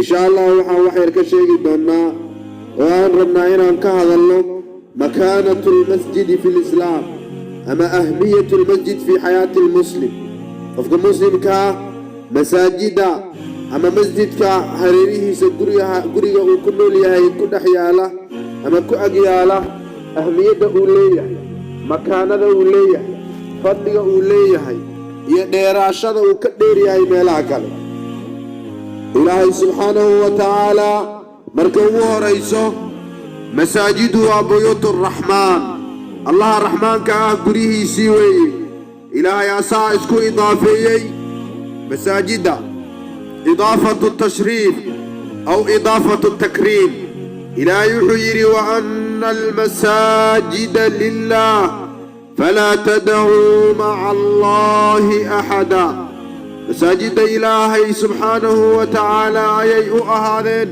Insha Allah waxaan wax yar ka sheegi doonnaa oo aan rabnaa inaan ka hadalno makaanatu lmasjidi fi lislaam ama ahmiyatu lmasjid fi xayaati lmuslim. Qofka muslimka ah masaajidda ama masjidka hareerihiisa guriga uu ku nool yahay ku dhex yaala ama ku ag yaala, ahmiyadda uu leeyahay, makaanada uu leeyahay, fadliga uu leeyahay iyo dheeraashada uu ka dheer yahay meelaha kale. Ilaahay subxaanahu wa tacaalaa, marka ugu horayso, masaajidu waa buyuut araxmaan, Allaha raxmaanka ah guryihiisii weeye. Ilaahay asaa isku idaafeeyey masaajidda, idaafatu tashriif aw idaafatu takriim. Ilaahay wuxuu yidhi: "Wa ana almasaajida lilah falaa tadacuu maca Allahi axada." Masaajidda Ilaahay subxaanahu wa tacaala ayay u ahaadeen,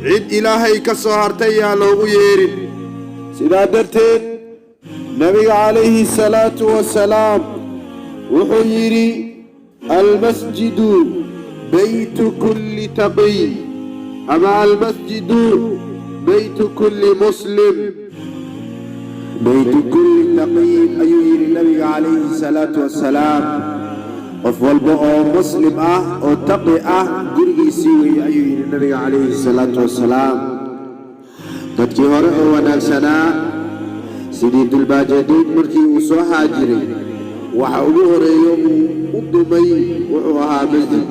cid Ilaahay ka soo hartay yaa loogu yeedhin. Sidaa darteed Nabiga calayhi salaatu wasalaam wuxuu yidhi: "Almasjidu beytu kulli taqiy" ama "Almasjidu beytu kulli muslim, beytu kulli taqiyin" ayuu yidhi Nabiga calayhi salaatu wasalaam. Qof walba oo muslim ah oo taqi ah gurigiisii weeye, ayuu yidhi Nabiga calayhi salaatu wasalaam. Dadkii hore oo wanaagsanaa, sidii Dulbaajadiid, markii uu soo haajiray, waxa ugu horeeyo uu u dumay wuxuu ahaa masjid.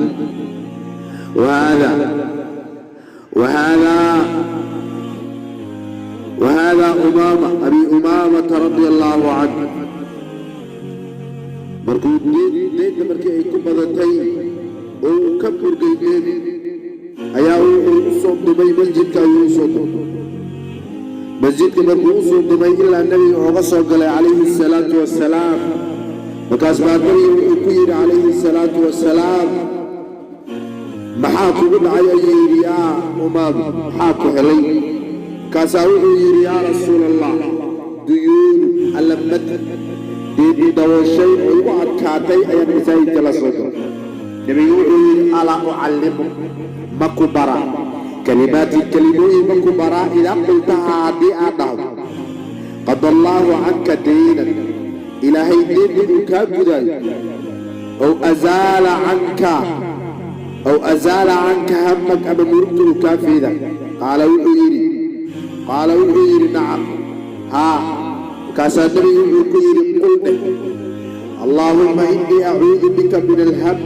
Wahada Umaama, Abi Umaamata radia Allaahu canhu, markuu deynta markii ay ku badatay oo uu ka murgay deyn, ayaa wuxuu u soo dumay masjidka ayuu u soo dumay. Masjidka markuu u soo dumay ilaa Nebiga ooga soo galay calayhi asalaatu wassalaam, markaas baa Nebiga wuxuu ku yidhi calayhi asalaatu wassalaam: "Maxaa kugu dhacay?" ayuu yidhi. "Yaa Umaama, maxaa ku helay?" Markaasaa wuxuu yidhi: "Yaa Rasuul Allah, duyuunu allamata, deedii dabooshay oo igu adkaatay ayaan masaajidka la soo galay." Nebigu wuxuu yidhi: "Alaa ucallimu, ma ku baraa, kalimaatin, kelimooyin ma ku baraa? Idaa qultahaa, haddii aad dhahdo, qada Allaahu canka daynan, Ilaahay deynta uu kaa gudaayo, aw azaala canka hamak, ama murugta uu kaa fiida." Qaala wuxuu yidhi: "Nacam, haa." Markaasaa Nebigu wuxuu ku yidhi: "Qul, dheh: Allaahumma innii acuudu bika min alham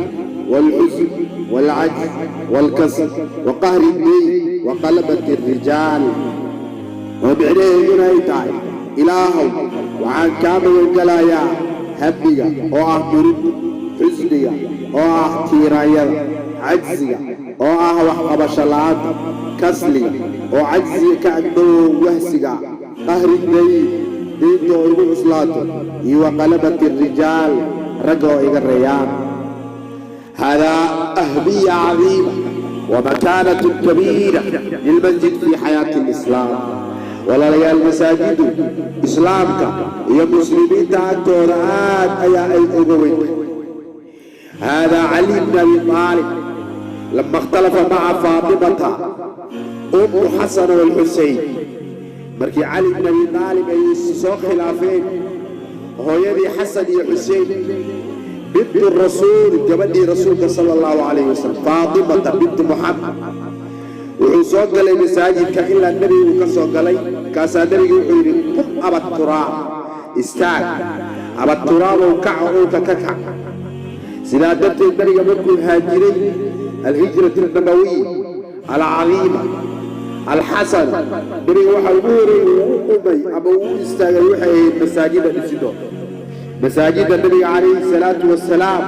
waalxusn waalcajz waalkasl wa qahri ddayn wa qalabati alrijaal." Oo micnaheeduna ay tahay: Ilaahow, waxaan kaa magangelayaa hamiga oo ah murugta, xusniga oo ah tiiraanyada, cajsiga oo ah waxqabasho la'aanta, kasliga oo cajsiga ka agdhow, wahsiga, qahri dayn, deynta oo igu cuslaato, iyo wa qalabati arijaal, ragga oo iga reeyaan. Haadaa ahmiya cadiima wa makaanatu kabiira lilmasjid fii xayaati alislaam. Walaalayaal, masaajidu islaamka iyo muslimiinta agtooda aad ayaa ay uga weyn. Haadaa Cali bn Abi Aalib lama ikhtalafa maca Faatimata umu Xasan walxuseyn. Markii Cali bn Abi Aalib ay soo khilaafeen hooyadii Xasan iyo Xusein, bintu Rasuul, gabadhii Rasuulka sala Allahu calayh wasalam, Faatimata bintu Muxamed, wuxuu soo galay masaajidka ilaa Nebigu ka soo galay. Markaasaa Nebigu wuxuu yidhi: "Qum Abaturaab, istaag Abaturaabow, kaca, dhulka ka kac." Sidaa darteed Nebiga markuu haajiray, alhijratu alnabawiya alcadiima alxasana, Nebiga waxa ugu horeeyey uu u qumay ama uu u istaagay waxay ahayd masaajida dhisidooda. Masaajidda Nebiga calayhi salaatu wasalaam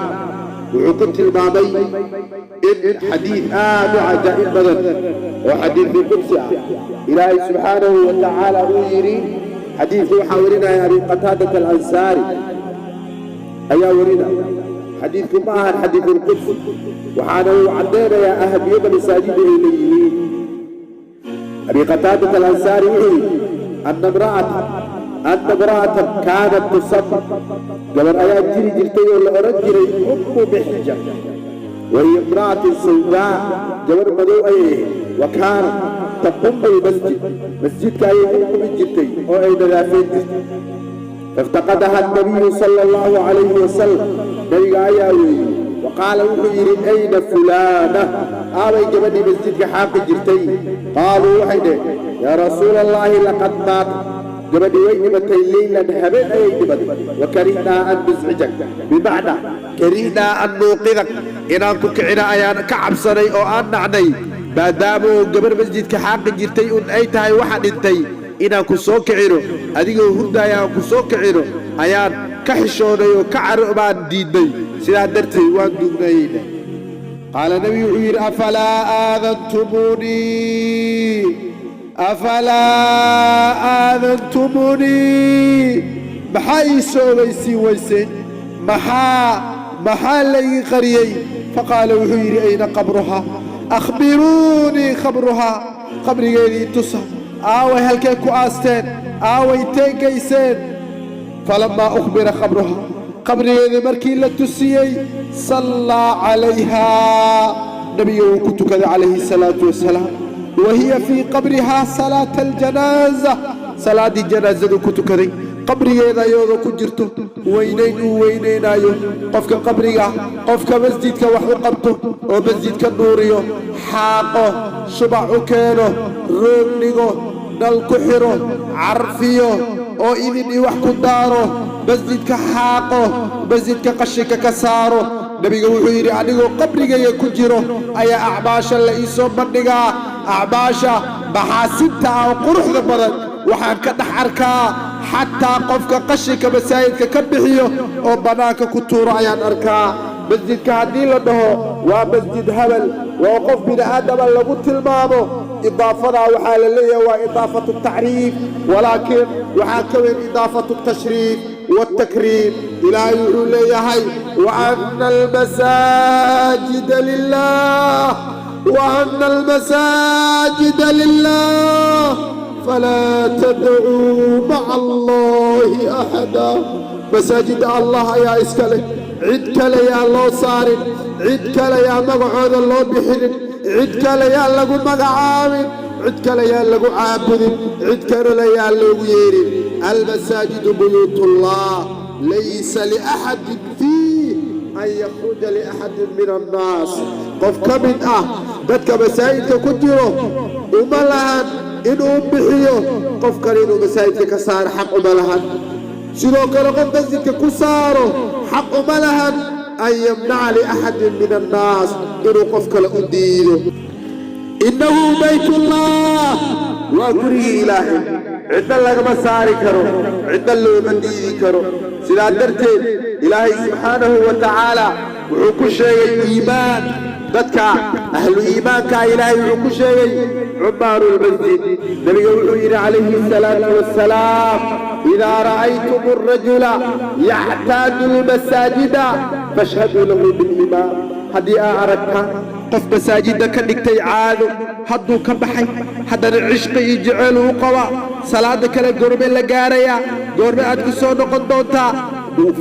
wuxuu ku tilmaamay in xadiid aad u cajaa'ib badan oo xadiidkii qudsi ah, Ilaahay subxaanahu wa tacaala uu yidhi. Xadiidku waxaa warinaya Abi Qataadata Alansaari ayaa warinaya. Xadiidku ma ahan xadiidulqudsi, waxaana uu caddaynayaa ahamiyadda masaajidda ay leeyihiin. Abi Qataadata Alansaari wuxuu yidhi: ana imra'atan kaanat tusama, gabar ayaa jiri jirtay oo la odhan jiray Ummu Mixjan. Wahiya imra'atin sawdaa, gabar madow ayay ahayd. Wa kaanat taqumu lmasjid, masjidka ayay ku qumi jirtay oo ay nadaafeen jirtay. Faiftaqadaha nabiyu sala allahu calayhi wasalam, nabiga ayaa weeyey. Wa qaala, wuxuu yidhi: "Ayna fulaana? Aabay gabadhii masjidka xaaqi jirtay?" Qaaluu, waxay dheheen: "Yaa rasuula Allaahi, laqad maata, gabadhii way dhimatay, leylan, habeen ayay dhimatay. Wa karihnaa an nuscijak, bimacnaa karihnaa an nuuqidak, inaan ku kicina ayaan ka cabsanay oo aan nacnay, maadaama oo gabar masjidka xaaqi jirtay un ay tahay waxa dhintay. Inaan ku soo kicino adigoo hurdaaya aan ku soo kicino ayaan ka xishoonay oo ka caro baan diidnay. Sidaa darteed waan duugnayeyna." Qaala, nebigu wuxuu yidhi: "Afalaa aadantumunii? Afalaa aadantumunii? Maxaa ii soo ogeysiin weyseen? Maxaa laygii qariyey?" Faqaala, wuxuu yidhi: "Ayna qabruhaa? Akhbiruunii qabruhaa, qabrigeedii tusa. Aaway? Halkee ku aasteen? Aaway? Intee geyseen?" Falamaa ukhbira qabruhaa, qabrigeedii markii la tusiyey, sallaa calayhaa, nabiga wuu ku tukaday calayhi salaatu wasalaam, wa hiya fii qabrihaa, salaata aljanaaza, salaaddii janaasadu ku tukaday qabrigeeda iyadoo ku jirto. Weynayn uu weynaynaayo qofka qabriga. Qofka masjidka wax u qabto oo masjidka nuuriyo, xaaqo, shubac u keeno, roog dhigo, nal ku xiro, carfiyo oo idin iyo wax ku daaro, masjidka xaaqo, masjidka qashinka ka saaro, nebiga wuxuu yidhi: "Anigoo qabrigayga ku jiro ayaa acmaasha la ii soo bandhigaa. Acmaasha maxaasinta ah oo quruxda badan waxaan ka dhex arkaa xataa qofka qashinka masaajidka ka bixiyo oo bannaanka ku tuuro ayaan arkaa." Masjidka haddii la dhaho waa masjid habal, waa qof bini aadama lagu tilmaamo. Idaafadaa waxaa la leeyahay waa idaafatu tacriif, walaakiin waxaa ka weyn idaafatu tashriif waaltakriim. Ilaahay wuxuu leeyahay: "Wa ana almasaajida lilah, wa ana almasaajida lilah, falaa tadcuu maca Allahi axada." Masaajidda Allah ayaa iska leh. Cid kale yaa loo saarin, cid kale yaa magacooda loo bixinin, cid kale yaa lagu magacaabin, cid kale yaa lagu caabudin, cid kalena yaa loogu yeerin. Almasaajidu buyuut ullah, laysa liaxadin fiih an yakhruja liaxadin min annaas. Qof ka mid ah dadka masaajidka ku jiro uma lahan inuu bixiyo qof kale, inuu masaajidka ka saaro xaq uma lahan. Sidoo kale qof masjidka ku saaro xaq uma lahan an yamnaca liaxadin min annaas, inuu qof kale u diido. Innahu baytullah, waa gurigii Ilaahay. Cidna lagama saari karo, cidna looma diidi karo. Sidaa darteed Ilaahay subxaanahu wa tacaala wuxuu ku sheegay iimaan, dadka ahlu iimaankaa Ilaahay wuxuu ku sheegay cumaaru lmasjid. Nebiga wuxuu yidhi calayhi asalaatu wassalaam: "Idaa ra'aytum arajula yactaadu lmasaajida fashhaduu lahu biliimaan." Haddii aa aragtaan qof masaajidda ka dhigtay caado, hadduu ka baxay haddana cishqi iyo jeceyl uu qabaa, salaadda kale goorme la gaarayaa? Goorme aad ku soo noqon doontaa?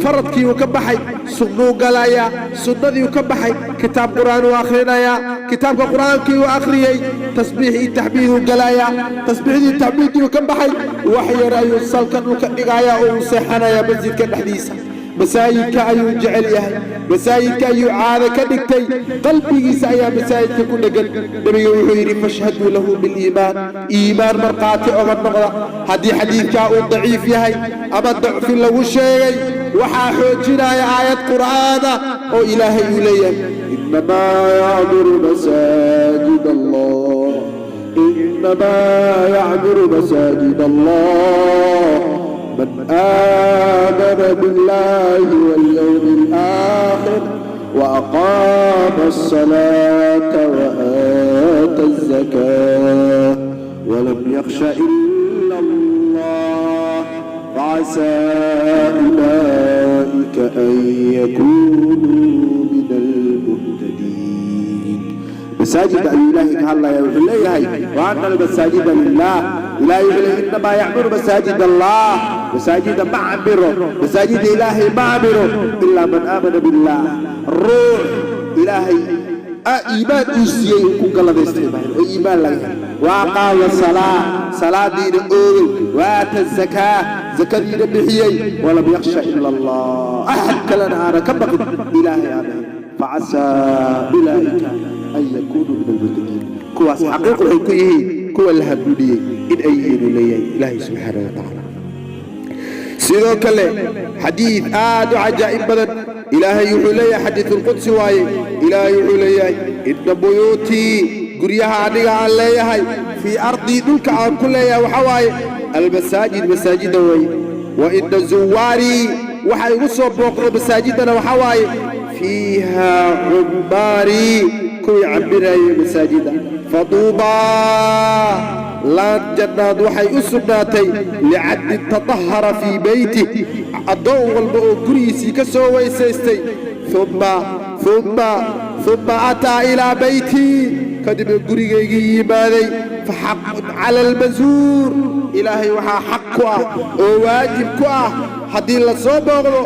Faradkii uu ka baxay, sunnuu galayaa. Sunnadii uu ka baxay, kitaab Qur'aan uu akhrinayaa. Kitaabka Qur'aankii uu akhriyey, tasbiix iyo taxmiiduu galayaa. Tasbiixdii taxmiiddii uu ka baxay, wax yar ayuu salka dhulka dhigayaa oo uu seexanayaa masjidka dhexdiisa. Masaajidka ayuu jecel yahay, masaajidka ayuu caado ka dhigtay, qalbigiisa ayaa masaajidka ku dhegan. Nebiga wuxuu yidhi: "Fashhaduu lahu biliimaan," iimaan markhaati oga noqda. Haddii xadiidkaa uu daciif yahay ama dacfi lagu sheegay, waxaa xoojinaya aayad Qur'aana oo Ilaahay uu leeyahay: "Inamaa yacmuru masaajid Allah, inamaa yacmuru masaajid Allah man aamana biاllahi walyawmi alaakhir وأقام الصلاة وآتى الزكاة ولم يخش إلا الله، فعسى أولئك أن يكونوا من المهتدين." Masaajid ayuu Ilaahay ka hadlaya. Wuxuu leeyahay: "Wa ana almasaajida lilah." Ilahay wuxuu leeyahay: "Inamaa yacmuru masaajid Allah," masaajida ma camiro, masaajida Ilaahay ma camiro, "ilaa man aamana billah," ruux Ilaahay. Iimaan uu siiyey uu ku galladaystay maahan oo iimaan laga helay. Wa aqaama salaa, salaadiina oogay, wa aata zakaa, zakadiina bixiyey, walam yakhsha ila Allah, axad kalena aana ka baqin, Ilaahay aan ahayn. Facasaa ulaa'ika an yakunuu min almuhtajiin. Kuwaas xaqiiq waxay ku yihiin kuwa la hanuuniyey in ay yihiin, uu leeyahay Ilaahay subxaana wa tacaala. Sidoo kale xadiid aad u cajaa'ib badan, Ilaahay wuxuu leeyahay, xadiisulqudsi waaye, Ilaahay wuxuu leeyahay: "Inna buyuutii," guryaha aniga aan leeyahay, "fii ardii," dhulka aan ku leeyahay, waxaa waaye "almasaajid," masaajidda weeye. "Wa inna zuwaarii," waxa igu soo booqdo masaajiddana waxaa waaye "fiiha cummaarii," kuwii cabbiraayay masaajidda. "Faduubaa," laan jannaad waxay u sugnaatay, "licabdin tatahara fii beytih," addoon walba oo gurigiisii ka soo weysaystay, "uma ataa ilaa beytii," kadibna gurigaygii yimaaday. "Faxaqun cala almasuur," Ilaahay waxaa xaq ku ah oo waajib ku ah haddii la soo booqdo,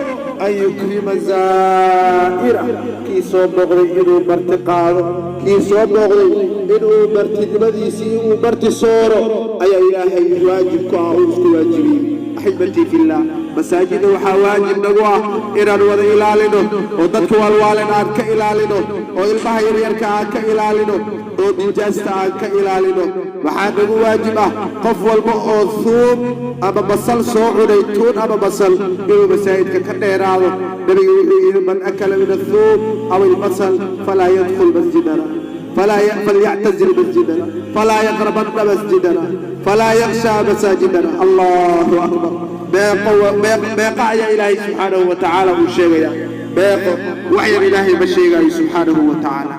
"an yukrima zaa'ira," kii soo booqday inuu marti qaado, kii soo booqday inuu martinimadiisii uu marti sooro ayaa Ilaahay waajib ku ah, uu isku waajibiyey. Axibatii fillaah, masaajidda waxaa waajib nagu ah inaan wada ilaalino, oo dadka waalwaalan aan ka ilaalino, oo ilmaha yaryarka aan ka ilaalino, oo nijaasta aan ka ilaalino. Waxaa nagu waajib ah qof walba oo thuum ama basal soo cunay, tuun ama basal, inuu masaajidka ka dheeraado. Nebigu wuxuu yidhi: "Man akala min athuum aw albasal falaa yadkhul masjidana, فليعتزل مسجدنا، فلا يقربن مسجدنا، فلا يغشى مساجدنا." الله أكبر! Meeqa ayaa Ilaahay subxaanahu wa tacaala uu sheegaya? Meeqo? Wax yar Ilaahay ma sheegayo subxaanahu wa tacaala.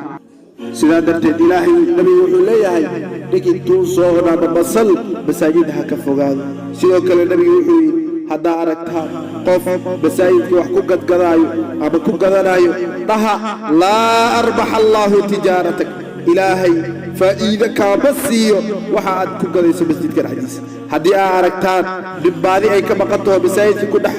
Sidaa darteed Ilaahay, nabigu wuxuu leeyahay: ninkii tuun soo cuna ama basal, masaajidda ha ka fogaado. Sidoo kale nabigu wuxuu yidhi: haddaa aragtaan qof masaajidka wax ku gadgadaayo ama ku gadanaayo, dhaha: "Laa arbaxa Allaahu tijaaratak," Ilaahay faa'iide kaama siiyo waxa aad ku gadayso masjidka dhexdiisa. Haddii aa aragtaan dhibbaadi ay ka maqan taho masaajidka ku dhex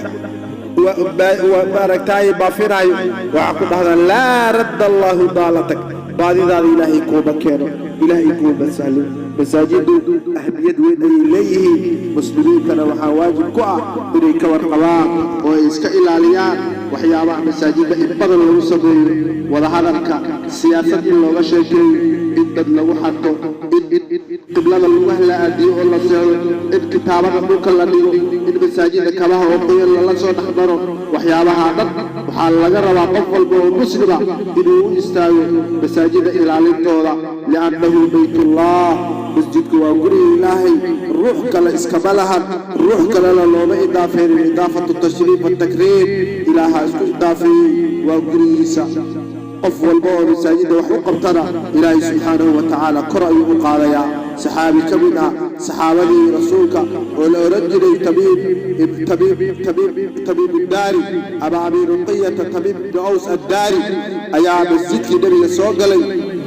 maaragtaaye baafinaayo, waxaa ku dhahdaan: "Laa radda Allaahu daalatak," baadidaada Ilaahay kuuma keeno, Ilaahay kuuma sahlo. Masaajiddu ahmiyad weyn ayay leeyihiin. Muslimiintana waxaa waajib ku ah inay ka warqabaan oo ay iska ilaaliyaan waxyaabaha masaajidda in badan lagu sameeyo: wadahadalka siyaasad in looga sheekeeyo, in dad lagu xanto, in qiblada lagu hala-aadiyo oo la seexdo, in kitaabada dhulka la dhigo, in masaajidda kabaha oo qoyan lala soo dhex maro. Waxyaabaha dhan waxaa laga rabaa qof walba oo muslima inuu u istaago masaajidda ilaalintooda, liannahu baytullah. Masjidku waa guriga Ilaahay, ruux kale iskama lahan, ruux kalena looma idaafeynin. Idaafatu tashriif watakriim, Ilaaha isku idaafeeyey, waa gurigiisa. Qof walba oo masaajidda wax u qabtana Ilaahay subxaanahu wa tacaala kor ayuu u qaadayaa. Saxaabi ka mid ah saxaabadii Rasuulka oo la odhan jiray Tamiim Addaari ama Amiiruqiyata Tamiim ibni Aws Addaari ayaa masjidkii Nebiga soo galay.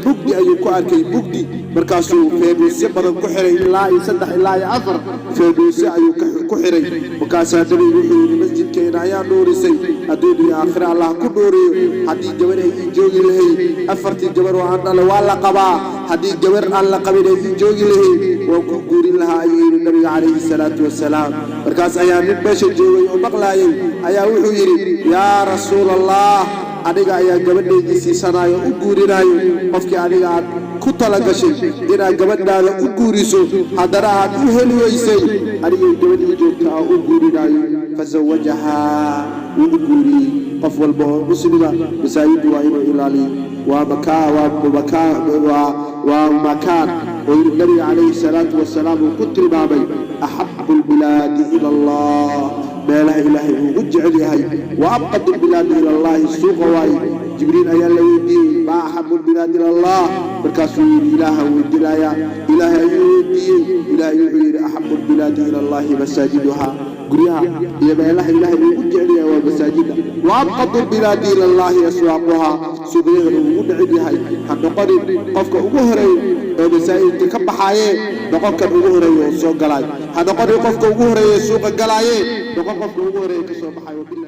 Mugdi ayuu ku arkay, mugdi. Markaasuu feebiisyo badan ku xiray, ilaa iyo saddex ilaa iyo afar feebiisyo ayuu ku xiray. Markaasaa Nebigu wuxuu yidhi: "Masjidkeena ayaa nuurisay, adduun iyo aakhira Allah ku nuuriyo. Haddii gabar ay ii joogi lahayd, afartii gabar oo aan dhalo waa la qabaa, haddii gabar aan la qabin ay ii joogi lahayd, waan ku guurin lahaa," ayuu yidhi Nabiga calayhi salaatu wasalaam. Markaas ayaa nin meesha joogay oo maqlaayay ayaa wuxuu yidhi: "Yaa Rasuul Allah, aniga ayaa gabadhaydii siisanaayo, u guurinaayo qofkii adiga aad ku talagashay inaad gabadhaada u guuriso, haddana aad u heli weysay. Anigay gabadhii joogta aa u guurinaayo." Fasawajahaa, wuu u guuriyey. Qof walba oo muslima masaajiddu waa inuu ilaaliyo. Waa makaa, waa makaa, waa makaan oo yidhi Nabiga calayhi salaatu wasalaam uu ku tilmaamay axabu albilaadi ila Allah, meelaha Ilaahay uu ugu jecel yahay. Wa abqadu albilaadi ila Allahi suuqa waaye. Jibriil ayaa la weydiiyey: "Maa axabu albilaadi ila Allah?" Markaasuu yidhi: "Ilaaha weydiinayaa." Ilaahay ayuu weydiiyey. Ilaahay wuxuu yidhi: "Axabu albilaadi ila Allahi masaajiduha," guryaha iyo meelaha Ilaahay uu ugu jecel yahay waa masaajida. "Wa abqadu albilaadi ila Allahi aswaaquhaa," suuqyadana uu ugu neceb yahay. Ha noqonin qofka ugu horeeyo oo masaajidka ka baxaayee, noqon kan ugu horeeya oo soo galaay. Ha noqonin qofka ugu horeeya suuqa galaaye, noqon qofka ugu horeeya ka soo baxayo. Wabillahi.